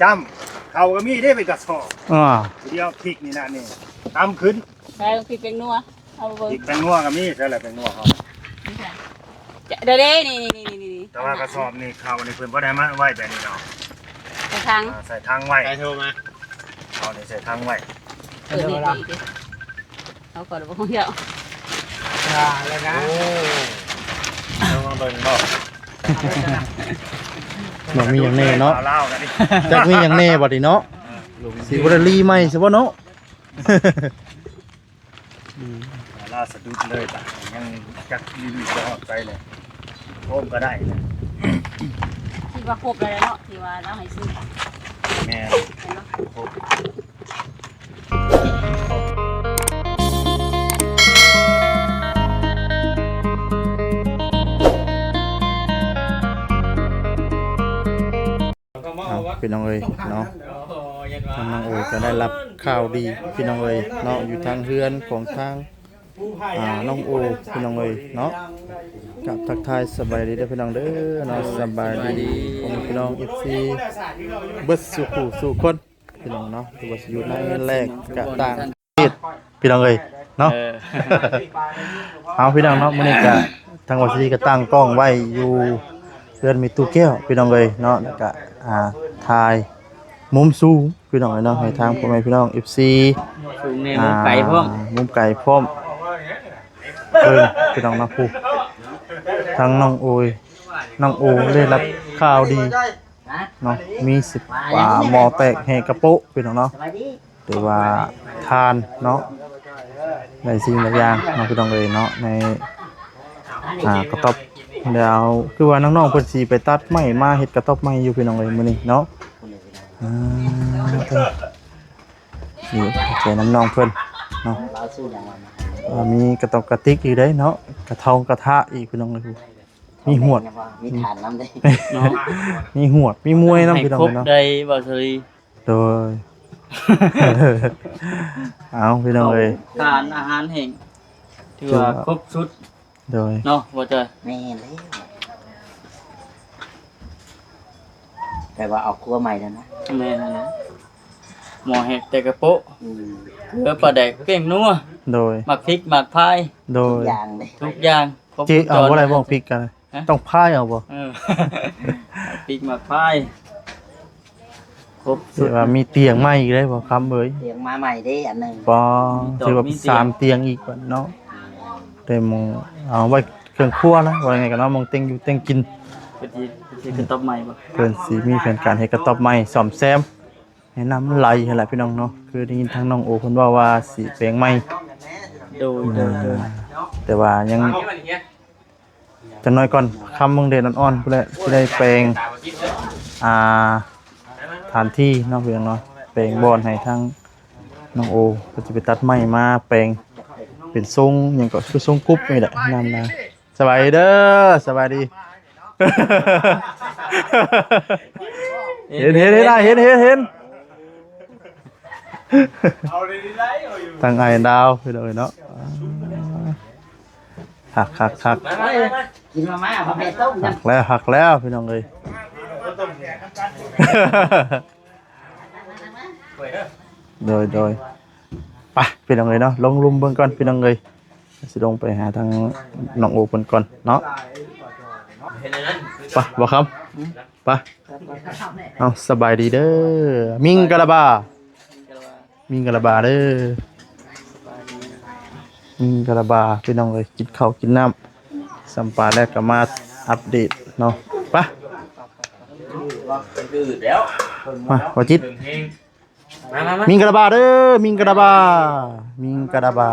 ຈ້ຳ ເຂົ້າກໍມີເດ້ເປັນກະສອບ ອ່າ ດຽວພິກນີ້ນະນີ້ ຕຳຂຶ້ນ ໃສ່ພິກແປ້ງນົວ ເອົາເບິ່ງ ພິກແປ້ງນົວກໍມີ ໃສ່ລະແປ້ງນົວເຮົາ ເດ້ໆ ນີ້ໆ ແຕ່ວ່າກະສອບນີ້ເຂົ້ານີ້ເພິ່ນບໍ່ໄດ້ມາໄວ້ແບບນີ້ດອກ ໃສ່ຖັງ ອ່າ ໃສ່ຖັງໄວ້ ໃຜໂທມາ ເອົານີ້ໃສ່ຖັງໄວ້ ເອີ ນີ້ ນີ້ ນີ້ ເອົາກ່ອນບໍ່ຮູ້ແລ້ວ ຢ່າແລ້ວນະ ໂອ້ ເອົາມາເບິ່ງເນາະ ບໍ່ມີຫຍັງແນ່ເນາະ ລາວກັນນີ້ ຈັກມີຫຍັງແນ່ບັດນີ້ເນາະ ຊິບໍ່ໄດ້ລີໃໝ່ຊະບໍ່ເນາະ ອືມ ລາວສະດຸດເລີຍບາດ ຍັງຈັກຢູ່ຢູ່ຈະຮອດໃສເລີຍ ໂຮມກໍໄດ້ເລີຍ ຄິດວ່າຄົບແລ້ວເນາະ ທີ່ວ່າລາວໃຫ້ຊື້ ແມ່ນ ແມ່ນບໍ່? ຄົບ. ເອົາ ພີ່ນ້ອງເອີຍເນາະ ທາງນ້ອງໂອກໍໄດ້ຮັບຂ່າວດີ ພີ່ນ້ອງເອີຍເນາະ ຢູ່ທາງເຮືອນຂອງທາງ ອ່າ ນ້ອງໂອ ພີ່ນ້ອງເອີຍເນາະ ກະທັກທາຍສະບາຍດີເດີພີ່ນ້ອງເດີເນາະ ສະບາຍດີພໍ່ແມ່ພີ່ນ້ອງ ເອັຟຊີ ເບິດສູ່ຜູ້ສູ່ຄົນ ພີ່ນ້ອງເນາະ ຫຼືວ່າຊິຢູ່ໃນແລກກະຕ່າງປະເທດ ພີ່ນ້ອງເອີຍເນາະ ເອີ ເອົາ ພີ່ນ້ອງເນາະ ມື້ນີ້ກະທາງວາຊີກະຕັ້ງກ້ອງໄວ້ຢູ່ເຮືອນແມ່ຕູ້ແກ້ວ ພີ່ນ້ອງເອີຍເນາະ ແລ້ວກະ ອ່າ ຖ່າຍມຸມສູງ ພີ່ນ້ອງເອີຍເນາະ ໃຫ້ທາງພໍ່ແມ່ພີ່ນ້ອງ ເອັຟຊີ ສູງແນ່ ອ່າ ມຸມໄກພ້ອມ ມຸມໄກພ້ອມ ເບິ່ງ ພີ່ນ້ອງເນາະ ຜູ້ ທາງນ້ອງໂອຍ ນ້ອງໂອໄດ້ຮັບຂ່າວດີ ເນາະ ມີສິບປາໝໍ້ແຕກແຫ່ກະໂປະ ພີ່ນ້ອງເນາະ ຫຼືວ່າຖ່ານເນາະ ຫຼາຍສິ່ງຫຼາຍຢ່າງເນາະ ພີ່ນ້ອງເອີຍເນາະ ໃນ ອ່າ ກະຕ໊ອບ ແລ້ວຄືວ່ານ້ອງໆເພິ່ນຊິໄປຕັດໄມ້ມາເຮັດກະຕ໊ອບໃໝ່ຢູ່ ພີ່ນ້ອງເອີຍ ມື້ນີ້ເນາະ ອ່າ ນີ້ ໃຈນຳນ້ອງເພິ່ນເນາະ ອ່າ ມີກະຕ໊ອບກະຕິກອີກເດ້ເນາະ ກະທອງກະທະອີກ ພີ່ນ້ອງເອີຍ ມີຫວດ ມີຖານນຳເດ້ເນາະ ມີຫວດ ມີມວຍນຳ ໃຫ້ ພີ່ນ້ອງເນາະ ຄົບໄດ້ບໍ່ສະລີ ໂດຍ ເອົາ ພີ່ນ້ອງເອີຍ ເຂົ້າສານອາຫານແຫ້ງ ຖືວ່າ ຖືວ່າຄົບຊຸດ ໂດຍ ເນາະ ບໍ່ເຈີ ແມ່ນແລ້ວ ແຕ່ວ່າເອົາຄົວໃໝ່ແລ້ວນະ ແມ່ນແລ້ວ ໝໍ້ແຕກແຕ່ກະໂປະ ອືມ ເກືອ ປາແດກ ແປ້ງນົວ ໂດຍ ໝາກພິກ ໝາກພາຍ ໂດຍ ທຸກຢ່າງເດ້ ທຸກຢ່າງ ຄົບວົງຈອນ ເຈ ເອົາບໍ່ໄດ້ບໍ່ ພິກກັນ ຮະ ຕ້ອງພາຍເອົາບໍ່ ເອີ ໝາກພິກ ໝາກພາຍ ຄົບຊຸດ ຖືວ່າມີຕຽງໃໝ່ອີກເດ້ບໍ່ຄຳເອີຍ ຕຽງມາໃໝ່ເດ້ອັນໜຶ່ງ ປ້າ ມີຕອກ ຖືວ່າມີຕຽງ ສາມຕຽງອີກບັດເນາະ ແຕ່ໝ່ອງເອົາໄວ້ເຄື່ອງຄົວນະ ວ່າໄງກັນເນາະ ໝ່ອງເຕັງຢູ່ເຕັງກິນ ເພິ່ນຊິ ເພິ່ນຊິເຮັດກະຕ໊ອບໃໝ່ບໍ່ ເພິ່ນຊິມີແຜນການເຮັດກະຕ໊ອບໃໝ່ ສ້ອມແຊມ ໃຫ້ນ້ຳມັນໄຫຼຫັ້ນແຫຼະ ພີ່ນ້ອງເນາະ ຄືໄດ້ຍິນທາງນ້ອງໂອເພິ່ນເວົ້າວ່າຊິແປງໃໝ່ ໂດຍ ໂດຍ ໂດຍ ອ່າ ແຕ່ວ່າຍັງ ຈັກໜ້ອຍກ່ອນ ຄ່ຳເບິ່ງແດດອ່ອນໆພຸ້ນແຫຼະ ຊິໄດ້ແປງ ອ່າ ສະຖານທີ່ເນາະ ພີ່ນ້ອງເນາະ ແປງບ່ອນໃຫ້ທາງນ້ອງໂອ ເພິ່ນຊິໄປຕັດໄມ້ມາແປງເປັນຊົງຫຍັງເກາະ ຄືຊົງກຸບນີ້ແຫຼະ ນຳມາ ສະບາຍດີເດີ ສະບາຍດີ ເຫັນ ເຫັນ ເຫັນ ເຫັນ ເຫັນ ເຫັນ ທາງອ້າຍດາວ ພີ່ນ້ອງເອີຍເນາະ ຄັກໆໆ ມາ ມາ ມາ ກິນມາມ່າ ເອົາໄປຕົ້ມນຳ ຄັກແລ້ວ ຄັກແລ້ວ ພີ່ນ້ອງເອີຍ ໂດຍ ໂດຍ ໄປ ພີ່ນ້ອງເອີຍເນາະ ລົງລຸ່ມເບິ່ງກ່ອນ ພີ່ນ້ອງເອີຍ ຊິລົງໄປຫາທາງນ້ອງໂອເພິ່ນກ່ອນເນາະ ໄປ ບໍ່ຄຳ ໄປ ເອົາ ສະບາຍດີເດີ ມິງກະລາບາ ມິງກະລາບາເດີ ມິງກະລາບາ ພີ່ນ້ອງເອີຍ ກິນເຂົ້າກິນນ້ຳ ສຳປາແລ້ວກໍມາອັບເດດເນາະ ໄປ ມາ ບໍ່ຈິດ ມາ ມາ ມາ ມິງກະລາບາເດີ ມິງກະລາບາ ມິງກະລາບາ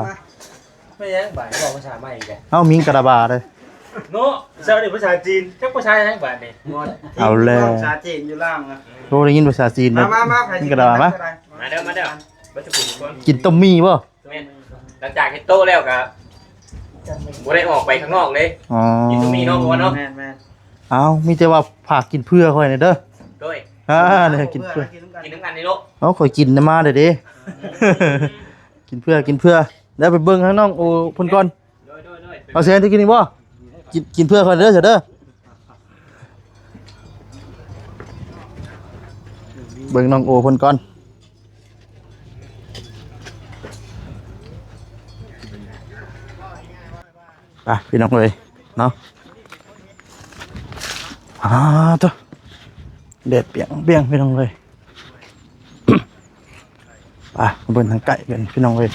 ແມ່ນຫຍັງບາດ ເວົ້າພາສາໃໝ່ອີກແລ້ວ ເອົ້າ ມິງກະລາບາເດີ ເນາະ ເຈົ້ານີ້ພາສາຈີນ ຈັກພາສາຫຍັງບາດນີ້ ເອົາແລ້ວ ພາສາຈີນຢູ່ລ່າງນະ ໂອ້ ໄດ້ຍິນພາສາຈີນເດີ ມາ ມາ ມາ ໃຜ ມີກະດາ ມາ ມາເດີ ມາເດີ ເບິດທຸກຜູ້ທຸກຄົນ ກິນຕົ້ມໝີ່ບໍ່ ແມ່ນ ຫຼັງຈາກເຮັດໂຕະແລ້ວກະບໍ່ໄດ້ອອກໄປຂ້າງນອກເດ້ ອໍ ກິນຕົ້ມໝີ່ເນາະ ພໍ່ເນາະ ແມ່ນໆ ເອົ້າ ມີແຕ່ວ່າຝາກກິນເພື່ອຂ້ອຍແດ່ເດີ ໂດຍ ອ່າ ນີ້ກິນເພື່ອ ກິນນຳກັນນີ້ເນາະ ເອົ້າ ຂ້ອຍກິນມາແລ້ວເດ້ ກິນເພື່ອ ກິນເພື່ອ ແລ້ວໄປເບິ່ງທາງນ້ອງໂອເພິ່ນກ່ອນ ໂດຍ ໂດຍ ໂດຍ ເອົາແຊນທີ່ກິນນີ້ບໍ່? ກິນ ກິນເພື່ອຂ້ອຍເດີ ເດີ. ມີ ເບິ່ງນ້ອງໂອເພິ່ນກ່ອນ. ໄປພີ່ນ້ອງເອີຍເນາະ. ອາ ໂທ້ ແດດປ່ຽງໆ ພີ່ນ້ອງເອີຍ. ໄປເບິ່ງທາງໃກ້ກັນພີ່ນ້ອງເອີຍ.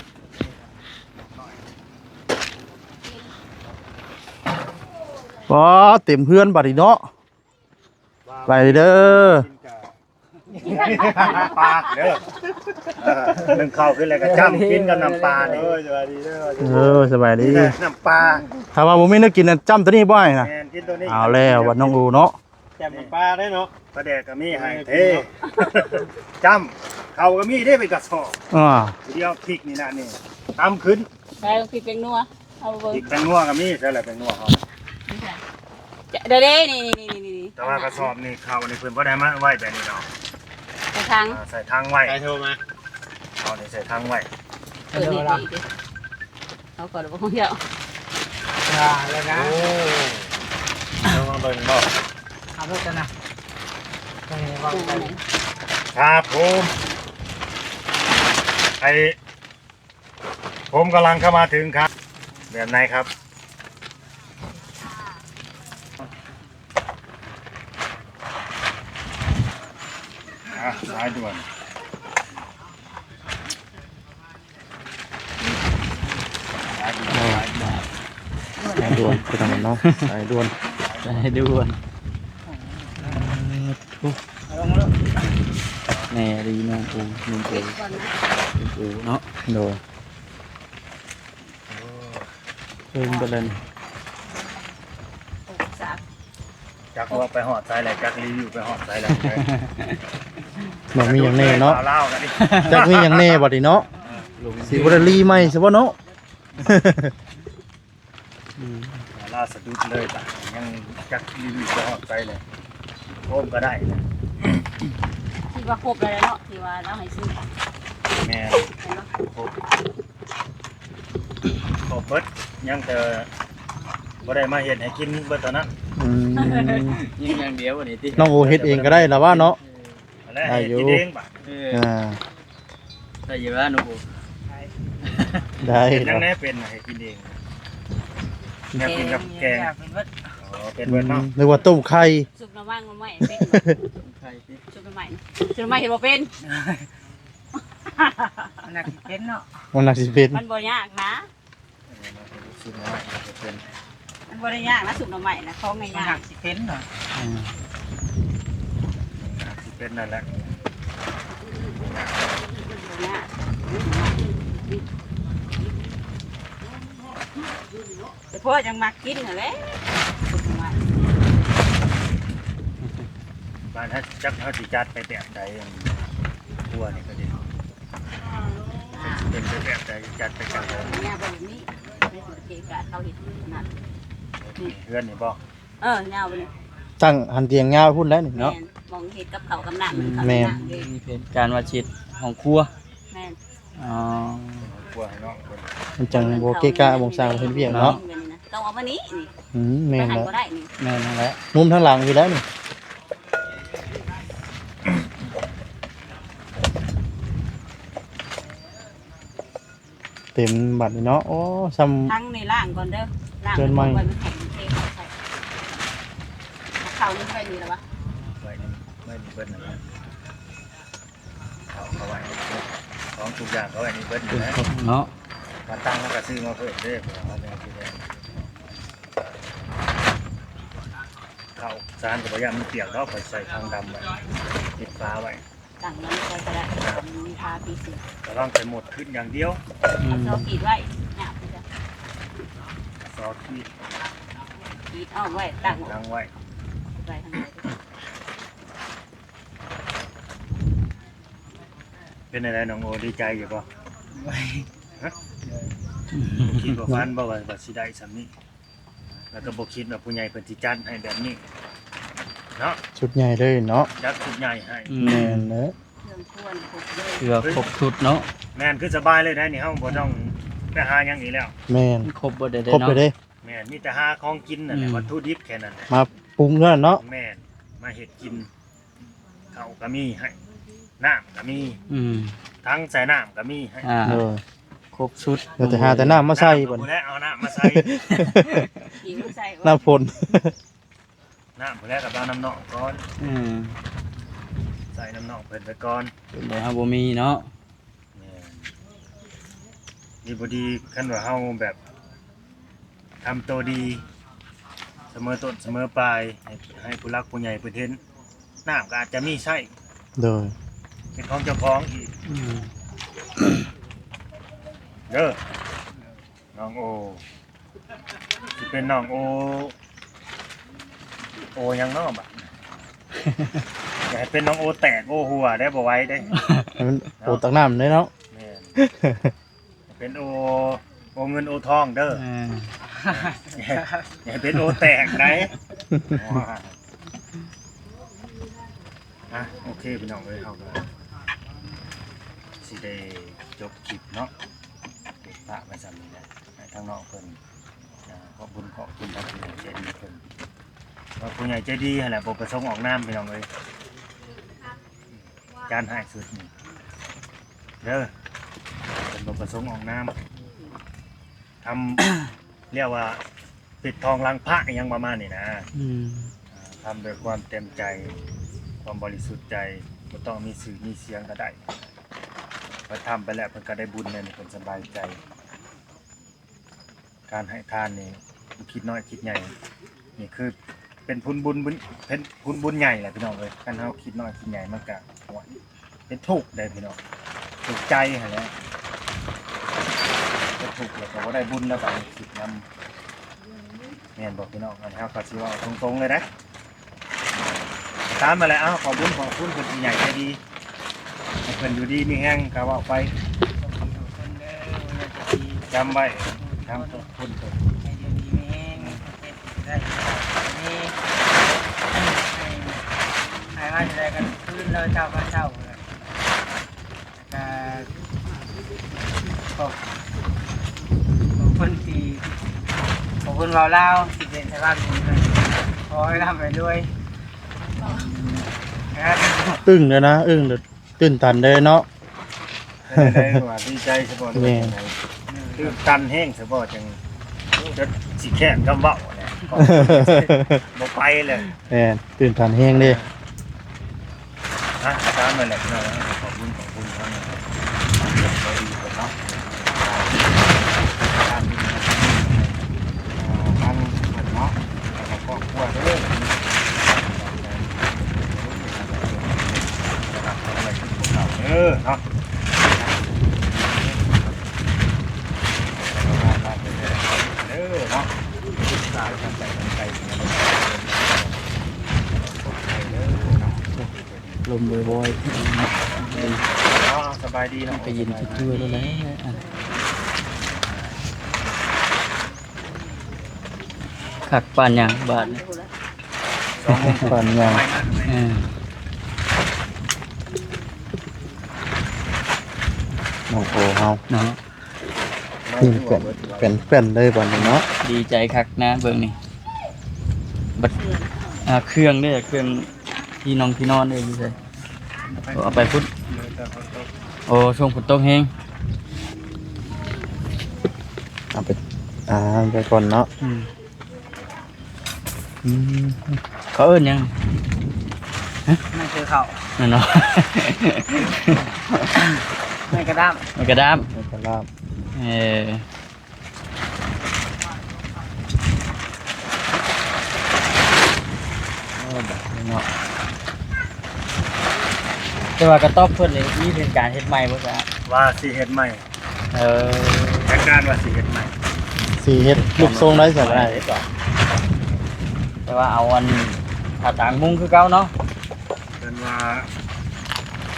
ວ້າ ເຕັມເຮືອນບາດນີ້ເນາະ. ໄປເດີ ປາກເດີ. ເອີ ໜຶ້ງເຂົ້າຂຶ້ນແລ້ວກໍຈ້ຳກິນກັບນ້ຳປານີ້. ເອີ ສະບາຍດີເດີ ເອີ ສະບາຍດີ. ນີ້ແຫຼະນ້ຳປາ ຖ້າວ່າບໍ່ມີແນວກິນນັ້ນ ຈ້ຳຕົວນີ້ບໍ່ໃຫ້ນະ. ແມ່ນ ກິນຕົວນີ້. ເອົາແລ້ວບັດນ້ອງໂອເນາະ ແຈ່ມນ້ຳປາໄດ້ເນາະ. ປາແດກກໍມີໃຫ້ເທ ຈ້ຳເຂົ້າກໍມີເດ້ ເປັນກະສອບ. ອ່າ ດຽວພິກນີ້ນະ ນີ້ຕຳຂຶ້ນ ໃສ່ພິກແປ້ງນົວ ເອົາເບິ່ງ ພິກແປ້ງນົວກໍມີ. ໃສ່ແລ້ວແປ້ງນົວເຮົາ ເດ້ໆ ນີ້ໆໆໆ ແຕ່ວ່າກະສອບນີ້ ເຂົ້ານີ້ເພິ່ນບໍ່ໄດ້ມາໄວ້ແບບນີ້ດອກ. ໃສ່ຖັງ ອ່າ ໃສ່ຖັງໄວ້ ໃຜໂທມາ ເອົານີ້ໃສ່ຖັງໄວ້. ເອີ ນີ້ໆ ເອົາກ່ອນບໍ່ຮູ້ແລ້ວ ຢ່າແລ້ວນະ. ໂອ້ ເອົາມາເບິ່ງບໍ່ ເອົາເບິ່ງກັນນະ. ໄປເວົ້າກັນ ຄັບຜົມ ໄອ້ ຜົມກຳລັງເຂົ້າມາເຖິງຄັບ. ແບບໃດຄັບ? ອ່າ ສາຍດ່ວນ ສາຍດ່ວນ ສາຍດ່ວນ ສາຍດ່ວນ ພີ່ນ້ອງເນາະ ສາຍດ່ວນ ສາຍດ່ວນ. ແນ່ດີເນາະ ໂອ້ ລຸງເອີຍ ລຸງເອີຍເນາະ. ໂດຍ ເອີ ເບິ່ງໄປແລ້ວນີ້ ຈັກວ່າໄປຮອດໃສແລ້ວ ຈັກຣີວິວໄປຮອດໃສແລ້ວ ບໍ່ມີຫຍັງແນ່ເນາະ ຈັກມີຫຍັງແນ່ບັດນີ້ເນາະ. ເອີ ຊິບໍ່ໄດ້ຣີໃໝ່ຊະບໍ່ເນາະ. ອືມ ລາວສະດຸດເລີຍບາດ ຍັງຈັກລີວິວໄປຮອດໃສເລີຍ. ໂຮມກໍໄດ້ ທີ່ວ່າຄົບແລ້ວເນາະ ທີ່ວ່າລາວໃຫ້ຊື້. ແມ່ນ ແມ່ນບໍ່? ຄົບ ຄົບເບິດ ຍັງແຕ່ບໍ່ໄດ້ມາເຮັດໃຫ້ກິນເບິດເທົ່ານັ້ນ. ອືມ ຍິງຢ່າງດຽວນີ້ຕິ ນ້ອງໂອເຮັດເອງກໍໄດ້ລະວ່າເນາະ. ເອີ ນັ້ນແຫຼະ ໄດ້ຢູ່ ເຮັດກິນເອງບາດ. ເອີ ອ່າ ໄດ້ຢູ່ວ່າໜູ ໄດ້ ເຮັດຫຍັງແດ່ເປັນ ໃຫ້ກິນເອງ ແນວກິນກັບແກງ. ເປັນເບິດ ອໍ ເປັນເບິດເນາະ. ອືມ ນຶກວ່າຕົ້ມໄຂ່ ຊຸບໜໍ່ໄມ້ ໜໍ່ໄມ້ເປັນບໍ່? ຊຸບໄຂ່ຕິ ຊຸບໜໍ່ໄມ້ ຊຸບໜໍ່ໄມ້ເຮັດບໍ່ເປັນ. ມັນໜ້າຊິເປັນເນາະ ມັນໜ້າຊິເປັນ ມັນບໍ່ຍາກນະ. ເອີ ຊຸບໜໍ່ໄມ້ເຮັດບໍ່ເປັນ ມັນບໍ່ໄດ້ຍາກນະ ຊຸບໜໍ່ໄມ້ນະ ຂອງງ່າຍໆ ມັນໜ້າຊິເປັນເນາະ. ອືມ ໜ້າຊິເປັນນັ້ນແຫຼະ. ແຕ່ພໍ່ຍັງມັກກິນຫັ້ນແຫຼະ ບ້ານເຮົາ ຈັກເຮົາຊິຈັດໄປແບບໃດ ອັນຄົວນີ້ກໍດີ ເປັນໄປແບບໃດ ຈັດໄປຈັ່ງໃດ. ຍາວໄປແບບນີ້ ເກະກະເຂົາເຮັດນັ້ນ ເຮືອນນີ້ບໍ່? ເອີ ຍາວໄປນີ້ ຕັ້ງຫັ້ນຕຽງຍາວພຸ້ນແຫຼະນີ້ເນາະ. ແມ່ນ ໝ່ອງເຮັດກັບເຂົ້າກັບນ້ຳ ອືມ ເຂົ້າ ແມ່ນ ເດ້ ມີແຜນການວ່າຊິເຮັດຫ້ອງຄົວ. ແມ່ນ ອໍ ໃຫ້ນ້ອງເພິ່ນ ມັນຈັ່ງບໍ່ເກະກະ ບ່ອນສ້າງເຮັດວຽກເນາະ. ຕ້ອງເອົາມານີ້ ນີ້ ອືມ ແມ່ນແຫຼະ ບໍ່ໄດ້ນີ້ ແມ່ນແຫຼະ ມຸມທາງຫຼັງພີ້ແຫຼະນີ້. ເຕັມບັດນີ້ເນາະ. ໂອ້ ຊ່ຳ ທັງນີ້ລ້າງກ່ອນເດີ ລ້າງ ເດີນໃໝ່ ໄວ້ມັນແຫ້ງ ເທເຂົ້າໃສ່ ເຂົ້ານີ້ໄວ້ນີ້ລະວະ ໄວ້ນີ້ ໄວ້ນີ້ເບິດນັ້ນແຫຼະ. ເອົາເຂົ້າໄວ້ ຂອງທຸກຢ່າງເຂົ້າໄວ້ນີ້ເບິດນີ້ແຫຼະເນາະ. ມາຕັ້ງເຮົາກໍຊື້ມາເພີ່ມເດ້ ເອົາແນວທີ່ແນວ ເຂົ້າສານກໍບໍ່ຢ້ານມັນປຽກດອກ ຂ້ອຍໃສ່ຖັງດຳໄວ້ ປິດຝາໄວ້ ຕັ້ງມັນໄວ້ກໍໄດ້ ມີຜ້າປີກ ລະວັງແຕ່ໝົດຂຶ້ນຢ່າງດຽວ. ອືມ ເອົາຊອກກີດໄວ້ ຍາກຄືກັນ ຊອກກີດ ກີດອ້ອມໄວ້ ຕັ້ງ ຕັ້ງໄວ້ ໄວ້ທາງໃດ. ເປັນຈັ່ງໃດນ້ອງໂອ ດີໃຈຢູ່ບໍ່? ໂອ້ຍ ຮະ? ບໍ່ຄິດບໍ່ຝັນບໍ່ວ່າ ວ່າຊິໄດ້ຊ່ຳນີ້ ແລ້ວກໍບໍ່ຄິດວ່າຜູ້ໃຫຍ່ເພິ່ນຊິຈັດໃຫ້ແບບນີ້ເນາະ ຊຸດໃຫຍ່ເລີຍເນາະ ຈັດຊຸດໃຫຍ່ໃຫ້. ອືມ ແມ່ນເດີ ເຄື່ອງຄວນຄົບເລີຍ ເຄືອຄົບຊຸດເນາະ. ແມ່ນ ຄືສະບາຍເລີຍໄດ໋ນີ້ ເຮົາບໍ່ຕ້ອງໄປຫາຫຍັງອີກແລ້ວ. ແມ່ນ ຄົບເບິດເລີຍເນາະ ຄົບເລີຍເດ້. ແມ່ນ ມີແຕ່ຫາຂອງກິນນັ້ນແຫຼະ ອືມ ວັດຖຸດິບແຄ່ນັ້ນແຫຼະ ມາປຸງເທົ່ານັ້ນເນາະ. ແມ່ນ ມາເຮັດກິນ ເຂົ້າກໍມີໃຫ້ ນ້ຳກໍມີ ອືມ ຖັງໃສ່ນ້ຳກໍມີ ອ່າ ໂດຍ ຄົບຊຸດ ເຫຼືອແຕ່ຫາແຕ່ນ້ຳມາໃສ່ ນ້ຳກໍບໍ່ແລ້ວ ເອົານ້ຳມາໃສ່ ອີກໃສ່ ນ້ຳຝົນ ນ້ຳພຸ້ນແຫຼະ ກໍເອົານ້ຳນ້ອງກ່ອນ ອືມ ໃສ່ນ້ຳນ້ອງເພິ່ນໄປກ່ອນ ເພິ່ນບໍ່ ເຮົາບໍ່ມີເນາະ ແມ່ນ ດີບໍ່ດີ ຄັນວ່າເຮົາແບບ ທຳໂຕດີ ສະເໝີຕົ້ນສະເໝີປາຍ ໃຫ້ ໃຫ້ຜູ້ຫຼັກຜູ້ໃຫຍ່ເພິ່ນເຫັນ ນ້ຳກໍອາດຈະມີໃຊ້ ໂດຍ ເປັນຂອງເຈົ້າຂອງອີກ ອືມ ເດີ ນ້ອງໂອ ຊິເປັນນ້ອງໂອ ໂອຫຍັງເນາະບັດນີ້ ຢ່າໃຫ້ເປັນນ້ອງໂອແຕກໂອຮົ່ວເດ້ ບໍ່ໄຫວເດ້ ໃຫ້ມັນໂອຕັກນ້ຳເດ້ເນາະ ແມ່ນ ເປັນໂອ ໂອເງິນໂອທອງເດີ ອ່າ ຢ່າໃຫ້ເປັນໂອແຕກໄດ໋ ອ່າ ໂອເຄພີ່ນ້ອງເອີຍ ເຮົາກໍຊິໄດ້ຈົບຄລິບເນາະ ຝາກໄວ້ສ່ຳນີ້ແຫຼະ ໃຫ້ທາງນ້ອງເພິ່ນ ອ່າ ຂອບບຸນຂອບຄຸນທາງຜູ້ໃຫຍ່ໃຈດີເພິ່ນ ວ່າຜູ້ໃຫຍ່ໃຈດີຫັ້ນແຫຼະ ບໍ່ປະສົງອອກນາມພີ່ນ້ອງເອີຍ ຈານໃຫ້ສຸດນີ້ເດີ ເພິ່ນບໍ່ປະສົງອອກນາມ ທຳ ຮຽກວ່າປິດທອງຫຼັງພະ ອີ່ຫຍັງປະມານນີ້ນະ ອືມ ອ່າ ທຳດ້ວຍຄວາມເຕັມໃຈ ຄວາມບໍລິສຸດໃຈ ບໍ່ຕ້ອງມີຊື່ມີສຽງກໍໄດ້ ເພິ່ນທຳໄປແລ້ວ ເພິ່ນກໍໄດ້ບຸນແລ້ວ ເພິ່ນສະບາຍໃຈ. ການໃຫ້ທານນີ້ ບໍ່ຄິດນ້ອຍຄິດໃຫຍ່ ນີ້ຄືເປັນຜົນບຸນ ເປັນຜົນບຸນໃຫຍ່ແຫຼະພີ່ນ້ອງເອີຍ ຄັນເຮົາຄິດນ້ອຍຄິດໃຫຍ່ມັນກະ ໂອ້ຍ ເປັນທຸກເດ້ພີ່ນ້ອງ ທຸກໃຈຫັ້ນແຫຼະ ເປັນທຸກແລ້ວກໍບໍ່ໄດ້ບຸນແລ້ວບາດນີ້ ຄິດນຳ ແມ່ນບໍ່ພີ່ນ້ອງ ອັນນີ້ເຮົາກໍຊິເວົ້າຕົງໆເລີຍເດ້ ຕາມມາແລ້ວ ເອົາ ຂອບບຸນຂອບຄຸນເພິ່ນຜູ້ໃຫຍ່ໃຈດີ ໃຫ້ເພິ່ນຢູ່ດີມີແຮງ ກໍເວົ້າໄປ ຈຳໄວ້ ທາງຄົນເພິ່ນ ໃຫ້ຢູ່ດີມີແຮງ ເຮັດໄດ້ ມີ ໃຫ້ ໃຫ້ມາເທົ່າໃດກໍຄືນເລີຍ ເຈົ້າກໍເຈົ້າ ກໍຂອບ ຂອບຄຸນທີ່ ຂອບຄຸນເວົ້າລາວທີ່ເປັນສະພານບຸນ ຂໍໃຫ້ລ່ຳໃຫ້ລວຍ ອຶ້ງເລີຍນະ ອຶ້ງເລີຍ ຕື່ນຕັນເລີຍເນາະ ເປັນຈັ່ງໃດວ່າ ດີໃຈຊະບໍ່ ຫຼືວ່າຈັ່ງໃດ? ແມ່ນ ຕື່ນຕັນແຮງຊະບໍ່ ຈັ່ງຈົນຊິແຄ້ນຄຳເວົ້າແຫຼະ ບໍ່ໄປເລີຍ ແມ່ນ ຕື່ນຕັນແຮງເດ້. ອ່ະ ຕາມນັ້ນແຫຼະພີ່ນ້ອງ ຂອບຄຸນ ຂອບຄຸນທາງເຈົ້າໜ້າທີ່ເພິ່ນເນາະ ທາງເພິ່ນເນາະ ແລ້ວກໍຄອບຄົວເດີ ເດີເນາະ ເດີເນາະ ລົມວອຍໆ ເນາະ ສະບາຍດີເນາະ ໄປເຢັນຊິເຈື່ອແລ້ວແຫຼະ ຄັກປານຫຍັງບາດນີ້ ປານຫຍັງ ເອີ ນ້ອງໂອເຮົາເນາະ ນີ້ແປ້ນ ແປ້ນໆ ເລີຍບາດນີ້ເນາະ ດີໃຈຄັກນະ ເບິ່ງນີ້ ບັດ ອ່າ ເຄື່ອງເດ້ ເຄື່ອງທີ່ນອນ ທີ່ນອນເດ້ ຢູ່ໃສ ເອົາໄປພຸ້ນ ໂອ້ ຊ່ວງຝົນຕົກແຮງ ເອົາໄປ ອ່າ ໄປກ່ອນເນາະ ອືມ ອືມ ເຂົາເອີ້ນຫຍັງ? ຮະ? ມັນຄືເຂົ້າ ນັ້ນເນາະ ໄມ້ກະດ້າມ ໄມ້ກະດ້າມ ໄມ້ກະດ້າມ ເອີ ໂອ້ ແບບນີ້ເນາະ ແຕ່ວ່າກະຕອບເພິ່ນນີ້ ມີແຜນການເຮັດໃໝ່ບໍ່ຊະ? ວ່າຊິເຮັດໃໝ່ ເອີ ແຜນການວ່າຊິເຮັດໃໝ່ ຊິເຮັດຮູບຊົງໃດຊັ້ນກໍໄດ້ ແຕ່ວ່າເອົາອັນ ຜ້າຕາງມຸງຄືເກົ່າເນາະ ເພິ່ນວ່າ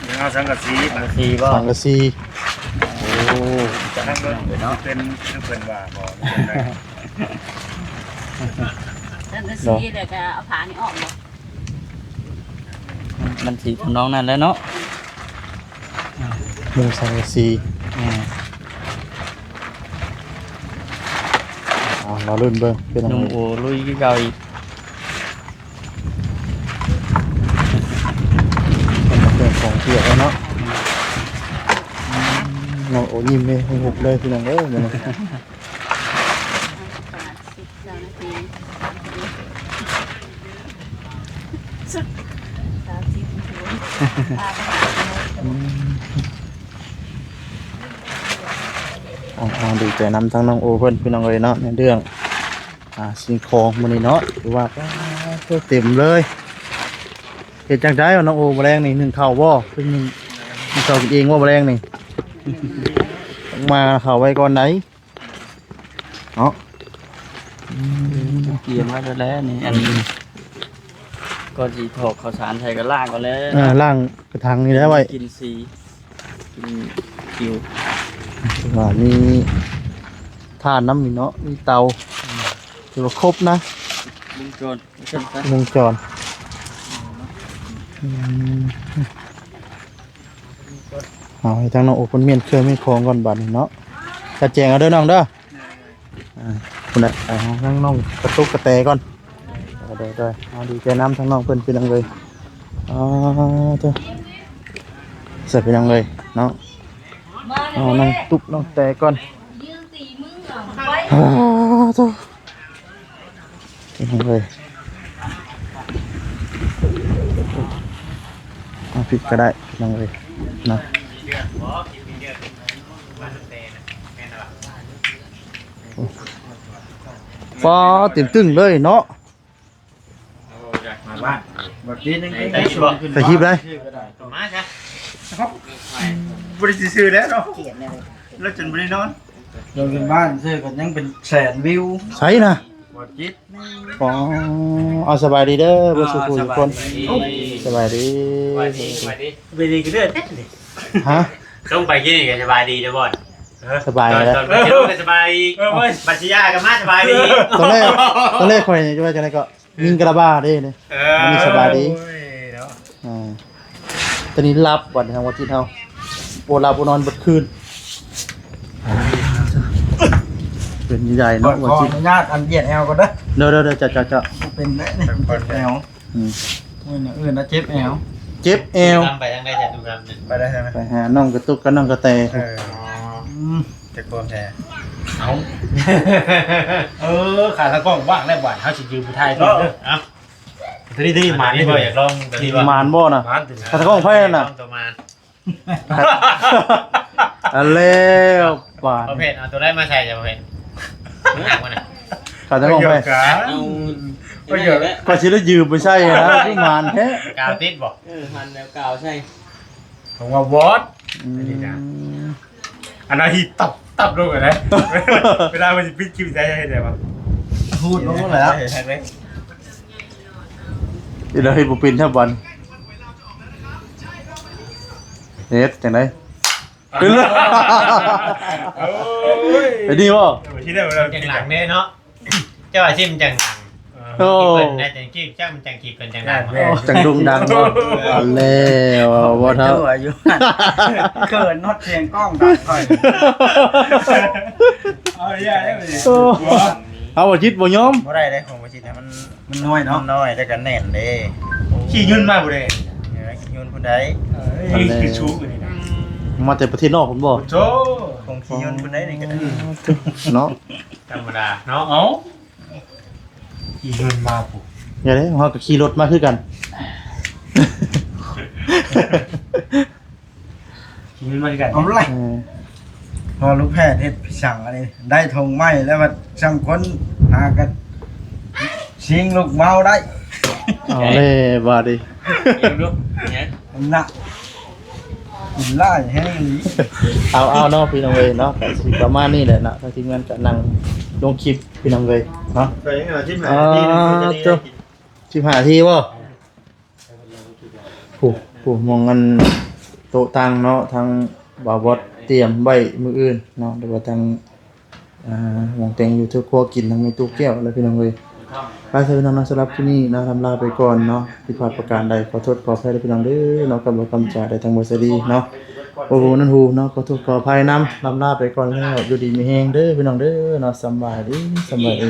ຍັງເອົາສັງກະສີ ສັງກະສີບໍ່? ສັງກະສີ ໂອ້ ທາງເບິ່ງເນາະ ເປັນຄືເພິ່ນວ່າບໍ່ ຫຼືຈັ່ງໃດ? ສັງກະສີ ແລ້ວກໍເອົາຜ້ານີ້ອອກບໍ່? ມັນ ມັນຊິທຳນອງນັ້ນແຫຼະເນາະ ມຸງສັງກະສີ ແມ່ນ ເອົາ ລໍລຸ້ນເບິ່ງເປັນຫຍັງ ໜຸ່ມໂອລຸຍຄືເກົ່າອີກ ເປັນເຄື່ອງຂອງເປຍກແລ້ວເນາະ ຍິ້ມເດ້ ຫຸບເລີຍພີ່ນ້ອງເອີຍ ມື້ນີ້. ປະມານສິບເກົ້ານາທີ ສາມສິບນາທີ ອືມ ເອົາ ເອົາ ດີໃຈນຳທາງນ້ອງໂອເພິ່ນ ພີ່ນ້ອງເອີຍເນາະ ໃນເລື່ອງ ອ່າ ສິ່ງຂອງມື້ນີ້ເນາະ ຖືວ່າ ປາດໂທ້ ເຕັມເລີຍ. ເຮັດຈັ່ງໃດວະນ້ອງໂອ ມື້ແລງນີ້ ໜຶ້ງເຂົ້າບໍ່? ເປັນໜຶ້ງ ໜຶ້ງເຂົ້າກິນເອງບໍ່ມື້ແລງນີ້? ມາເຂົ້າໄວ້ກ່ອນໃດ ເນາະ. ອືມ ກຽມໄວ້ແລ້ວແຫຼະນີ້ ອັນ ອືມ ກ່ອນຊິຖອກເຂົ້າສານໃສ່ກໍລ້າງກ່ອນແລ້ວ. ເອີ ລ້າງກະຖັງນີ້ແຫຼະໄວ້ ກິນສີ ກິນຄິວ ວ່າມີຖ່ານນຳນີ້ເນາະ ມີເຕົາ ຖືວ່າຄົບນະ ວົງຈອນ ວົງຈອນ. ອືມ ເອົາໃຫ້ທາງນ້ອງໂອເພິ່ນມ້ຽນເຄື່ອງມ້ຽນຂອງກ່ອນບາດນີ້ເນາະ ຈັດແຈງເອົາເດີນ້ອງເດີ. ອ່າ ພຸ້ນແຫຼະ ໄປຫາທາງນ້ອງກະຕຸກກະແຕກ່ອນ. ໂດຍໆ ເອົາ ດີໃຈນຳທາງນ້ອງເພິ່ນ ພີ່ນ້ອງເອີຍ. ອໍ ໂທ້ ໃສ່ ພີ່ນ້ອງເອີຍເນາະ. ເອົາ ນ້ອງຕຸກນ້ອງແຕກ່ອນ. ອໍ ໂທ້ ພີ່ນ້ອງເອີຍ ເອົາ ຜິດກໍໄດ້ ພີ່ນ້ອງເອີຍເນາະ. ຟ້າເຕັມຕຶ້ງເລີຍເນາະ. ມາບ້ານ ບໍ່ຕິດຍັງ ໄດ້ບໍ່ ໄດ້ຄລິບໄດ້ ມາຊະ ບໍ່ໄດ້ຊື່ໆແລ້ວເນາະ ແລ້ວຈົນບໍ່ໄດ້ນອນ ລົງເປັນບ້ານຊື່ກໍຍັງເປັນແສນວິວ ໃສນະ ບໍ່ຕິດ. ອໍ ເອົາ ສະບາຍດີເດີ ເບິດສູ່ຜູ້ທຸກຄົນ ສະບາຍດີ ສະບາຍດີ ສະບາຍດີ ສະບາຍດີ ສະບາຍດີ ສະບາຍດີ ສະບາຍດີ ຮະ ລົງໄປກິນນີ້ກໍສະບາຍດີເດີບ່ອນ ເອີ ສະບາຍແລ້ວ ຕອນ ຕອນໄປກິນກໍສະບາຍດີ ເອີ ບັດຊິຢາກໍມາສະບາຍດີ ຕອນແລກ ຕອນແລກຂ້ອຍນີ້ວ່າຈັ່ງໃດກໍ ຍິງກະລາບາເດ້ນີ້ ເອີ ອັນນີ້ສະບາຍດີ ໂອ້ຍເນາະ ອ່າ ຕອນນີ້ຫຼັບບັດນີ້ທາງວ່າຈິດເຮົາ ບໍ່ຫຼັບບໍ່ນອນເບິດຄືນ ເປັນໃຫຍ່ເນາະ ວ່າຈິດ ຂໍອະນຸຍາດອັນຢຽດແອວກ່ອນເດີ ເດີໆໆ ເຈົ້າໆໆ ເປັນແບບນີ້ເຈັບແອວ ອືມ ໂອ້ຍ ອື່ນນະເຈັບແອວ ເຈັບແອວ ໄປທາງໃດ ຈະດູກຳ ໄປໄດ້ທາງໃດ ໄປຫານ້ອງກະຕຸກກັບນ້ອງກະແຕ ເອີ ອໍ ອືມ ຈັກຄວາມແທ້ ເອົ້າ ເອີ ຂາຕາກ້ອງວ່າງແລ້ວບາດ ເຮົາຊິຢືມໄປຖ່າຍເດີ ເອົ້າ ຕົວນີ້ ຕົວນີ້ໝານ ຕົວນີ້ບໍ່ ຢາກລອງຕົວນີ້ບໍ່ ໝານບໍ່ນະ ໝານ ຂາຕາກ້ອງໃຜນັ້ນນະ ລອງຕົວໝານ ອັນແລ້ວບາດ ປະເພດ ເອົາຕົວໃດມາໃສ່ ຈະປະເພດ ໜັກບໍ່ນະ ຂາຕາກ້ອງໃຜ ເອົາ ຂ້ອຍຊິໄດ້ຢືມໄປໃຊ້ນະ ຄືໝານແທ້ ກາວຕິດບໍ່ ເອີ ຫັ້ນແລ້ວກາວໃສ່ ເພາະວ່າວອດ ອືມ ອັນນີ້ນະ ອັນນັ້ນທີ່ຕັບ ຕັບລົງຫັ້ນນະ ເວລາມັນຊິປິດຄລິບໃສ່ເຮັດໄດ້ບໍ່ ຮູດລົງແລ້ວ ເຮັດໄດ້ ເຮັດບໍ່ເປັນແທ້ບັດ ເຮັດຈັ່ງໃດ ໂອ້ຍ ເປັນດີບໍ່ ທີ່ໄດ້ ມັນຈັ່ງຫຼັງເດ້ເນາະ ເຈົ້າວ່າຊິມັນຈັ່ງດັງ ໂອ້ ເພິ່ນໄດ້ຈັງຈີບ ຈັກມັນຈັ່ງຈີບເພິ່ນຈັ່ງດັງ ໂອ້ ຈັ່ງໂດ່ງດັງບໍ່ ເອົາແລ້ວ ບໍ່ເທົ່າ ເຈົ້າອາຍຸ ເຂີນຮອດສຽງກ້ອງດັງຂ້ອຍ ເອົາຢ່າໄດ້ ໂອ້ ເອົາບໍ່ຈິດບໍ່ຍອມ ບໍ່ໄດ້ເດ້ ຂອງບໍ່ຈິດນະ ມັນ ມັນນ້ອຍເນາະ ມັນນ້ອຍ ແຕ່ກໍແໜ້ນເດ້ ຂີ່ຍົນມາບໍ່ໄດ້ ເອີ ຂີ່ຍົນຜູ້ໃດ ເອີ ຄືສູງອັນນີ້ນະ ມາແຕ່ປະເທດນອກພຸ້ນບໍ່ ໂອ້ ຂອງຂີ່ຍົນຜູ້ໃດນີ້ກໍໄດ້ ເນາະ ທຳມະດາເນາະ ເອົ້າ ຂີ່ຍົນມາພຸ້ນ ຢ່າເດ້ ເຮົາກໍຂີ່ລົດມາຄືກັນ ຂີ່ຍົນມາຄືກັນ ເອົາລະ ເອີ ພໍລູກແພດເຮັດພິສັງອັນນີ້ ໄດ້ຖົງໄມ້ແລ້ວບັດຊ່ຳຄົນຫາກັນຊິງລູກເມົາໄດ້ ເອົາແລ້ວບາດນີ້ ເອົາລູກ ເອີ ນະ ກິນຫຼາຍແຮງອີ່ຫຼີ ເອົາ ເອົາເນາະ ພີ່ນ້ອງເອີຍເນາະ ກໍຊິປະມານນີ້ແຫຼະເນາະ ທາງທີມງານກໍນັ່ງລົງຄລິບ ພີ່ນ້ອງເອີຍເນາະ ກໍຍັງເວລາສິບຫ້ານາທີ ອ່າ ເພິ່ນຈະໄດ້ກິນ ສິບຫ້ານາທີບໍ່? ຜູ້ ຜູ້ ໝ່ອງອັນໂຕະຕັ່ງເນາະ ທາງບ່າວບອດຕຽມໄວ້ມື້ອື່ນເນາະ ຫຼືວ່າທາງ ອ່າ ໝ່ອງແຕ່ງຢູ່ເທິງຄົວກິນ ທາງແມ່ຕູ້ແກ້ວແຫຼະ ພີ່ນ້ອງເອີຍ. ໄປຊະ ພີ່ນ້ອງເນາະ ສຳລັບຄລິບນີ້ເນາະ ລຳລາໄປກ່ອນເນາະ ຜິດພາດປະການໃດ ຂໍໂທດຂອອະໄພເດີ ພີ່ນ້ອງເດີເນາະ ກຳລັງກຳຈາໄດ້ທາງບໍ່ສະດີເນາະ ບໍ່ຮູ້ນັ້ນຮູ້ເນາະ ຂໍໂທດຂໍອະໄພນຳ ລຳລາໄປກ່ອນແລ້ວ ຢູ່ດີມີແຮງເດີ ພີ່ນ້ອງເດີເນາະ ສຳບາຍດີ ສຳບາຍດີ.